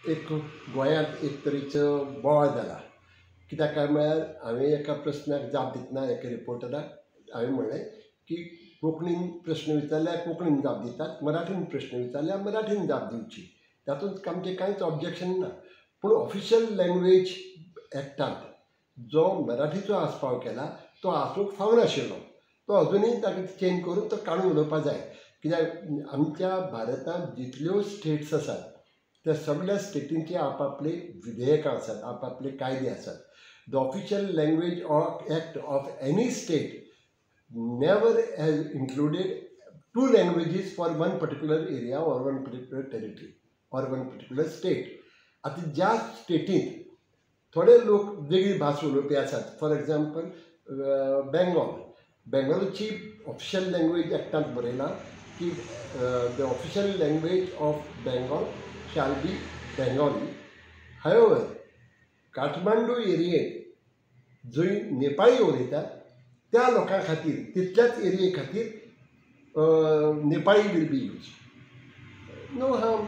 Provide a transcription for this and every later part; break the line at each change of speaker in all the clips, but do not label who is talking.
एक गोंयांत एक तरेचो बोवाळ जाला. कित्याक काय म्हळ्यार हांवें एका प्रस्नाक जाप दितना एका रिपोर्टराक हांवें म्हणलें की कोंकणीन प्रस्न विचारल्यार कोंकणीन जाप दितात, मराठीन प्रस्न विचारल्यार मराठीन जाप दिवची, तातूंत आमचें कांयच ऑब्जेक्शन ना. पूण ऑफिशियल लँग्वेज एक्टांत जो मराठीचो आस्पाव केला तो आसूंक फावनाशिल्लो, तो अजुनूय ताका चेंज करून तो काडून उडोवपा जाय. कित्याक आमच्या भारतांत जितल्यो स्टेट्स आसात त्या सगळ्या स्टेटींचे आपापले विधेयकां आसात, आपापले कायदे आसात. The official language of act of any state never has included two languages for one particular area or one particular territory or one particular state. आतां ज्या स्टेटींत थोडे लोक वेगळी भास उलोवपी आसात, फॉर एग्जाम्पल बेंगॉल, बेंगॉलची ऑफिशियल लँग्वेज एक्टांत बरयलां की the official language of Bengal shall be Bengali. However Kathmandu एरियेंत जंय नेपाळी उलयतात त्या लोकां खातीर, तितल्याच एरिये खातीर Nepali will be use. No harm,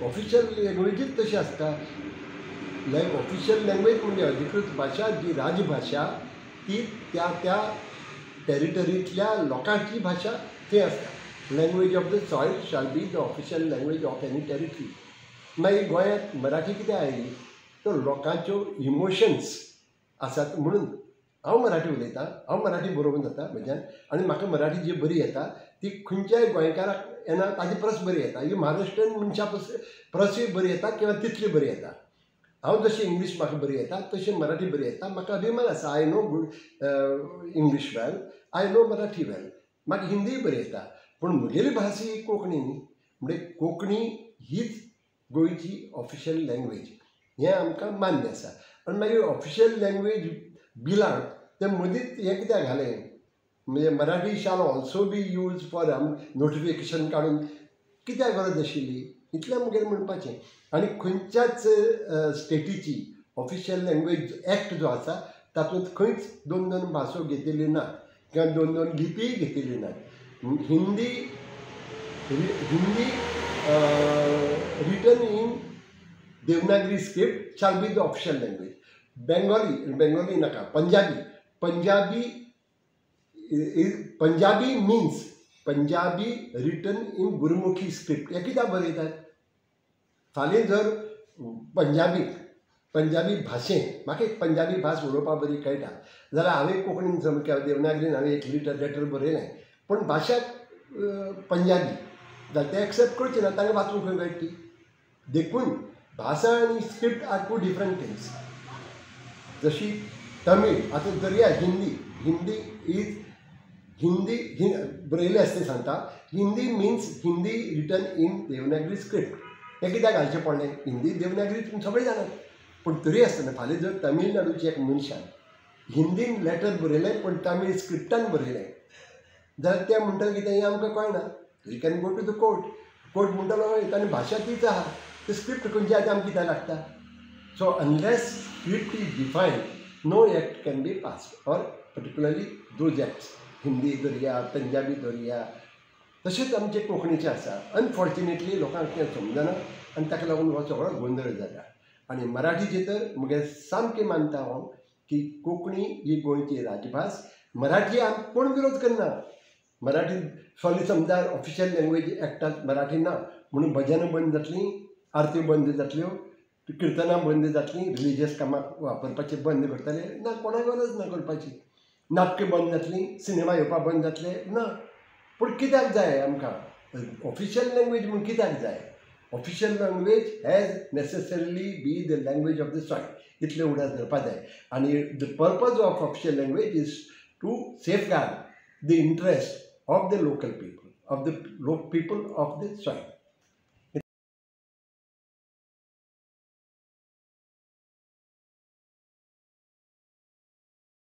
official लँग्वेजीच तशी आसता. ऑफिशियल लँग्वेज म्हणजे अधिकृत भाशा, जी राजभाशा ती त्या त्या टेरिटरींतल्या लोकांची भाशा थंय आसता. Language of the soil shall be the official language of any territory. मागीर गोंयांत मराठी कित्याक आयली तर लोकांच्यो इमोशन्स आसात म्हणून. हांव मराठी उलयतां, हांव मराठी बरोवन जाता म्हज्यान, आनी म्हाका मराठी जी बरी येता ती खंयच्याय गोंयकाराक येना ताजे परस बरी येता. ही महाराष्ट्रीयन मनशा परसूय बरी येता किंवा तितली बरी येता. हांव जशी इंग्लीश म्हाका बरी येता तशी मराठी बरी येता, म्हाका अभिमान आसा. I know good English well, I know Marathi well, म्हाका हिंदीय बरी येता, पूण म्हगेली भास ही कोंकणी न्ही. म्हणजे कोंकणी हीच गोंयची ऑफिशियल लँग्वेज हें आमकां मान्य आसा. आनी मागीर ऑफिशियल लँग्वेज बिलांत तें मदींच हें कित्याक घालें, म्हणजे Marathi shall also be use for notification काडून कित्याक गरज आशिल्ली, इतलें म्हगेलें म्हणपाचें. आनी खंयच्याच स्टेटीची ऑफिशियल लँग्वेज एक्ट जो आसा तातूंत खंयच दोन दोन भासो घेतिल्ली ना किंवा दोन दोन लिपीय घेतिल्ली ना. Hindi Hindi written in Devanagari script shall be the official language. Bengali, Bengali नाका, Punjabi, Punjabi Punjabi means Punjabi written in Gurmukhi script हें कित्याक बरयतात? फाल्यां जर पंजाबी पंजाबी भाशेंत म्हाका एक पंजाबी भास उलोवपाक बरी कळटा जाल्यार हांवें कोंकणीन समज देवनागरीन हांवें एक लेटर बरयलें पूण भाशा पंजाबी जाल्यार तें एक्सेप्ट करचें ना, तांकां वाचूंक खंय मेळटा ती. देखून भाशा आनी script are two different things. जशी तमीळ आतां धरया हिंदी, हिंदी is Hindi बरयलें आसा तें सांगता, Hindi means Hindi written in Devanagari script. हें कित्याक घालचें पडलें? हिंदी देवनागरी तुमी सगळीं जाणात, पूण तरी आसतना फाल्यां जर तमिळनाडूची एक मनशान हिंदीन लेटर बरयलें पूण तमीळ स्क्रिप्टान बरयलें जाल्यार ते म्हणटले कितें हें आमकां कळना. You can go to the court, court म्हणटलो हय ताणी भाशा तीच आहा, ती स्क्रिप्ट खंयची आहा ती आमकां कित्याक लागता. So unless script is defined no act can be passed, or particularly those acts. Hindi धरया, पंजाबी धरया, तशेंच आमचें कोंकणीचें आसा. अनफॉर्च्युनेटली लोकांक तें समजना आनी ताका लागून हो सगळो गोंदळ जाता. आनी मराठीचें तर म्हगेलें सामकें मानता हांव की कोंकणी ही गोंयची राजभास, मराठी आम कोण विरोध करना. मराठी सॉरी समजा ऑफिशियल लँग्वेज एक्टांत मराठी ना म्हणून भजनां बंद जातलीं, आरत्यो बंद जातल्यो, किर्तनां बंद जातलीं, रिलिजियस कामाक वापरपाचें बंद करतले ना, कोणाक गरज ना करपाची. नाटकां बंद जातलीं, सिनेमा येवपाक बंद जातले ना. पूण कित्याक जाय आमकां ऑफिशियल लँग्वेज म्हूण कित्याक जाय? Official language has necessarily be the language of the soil, इतलें उगडास धरपाक जाय. आनी the purpose of official language is to safeguard the interest of the local people, of the people of the soil.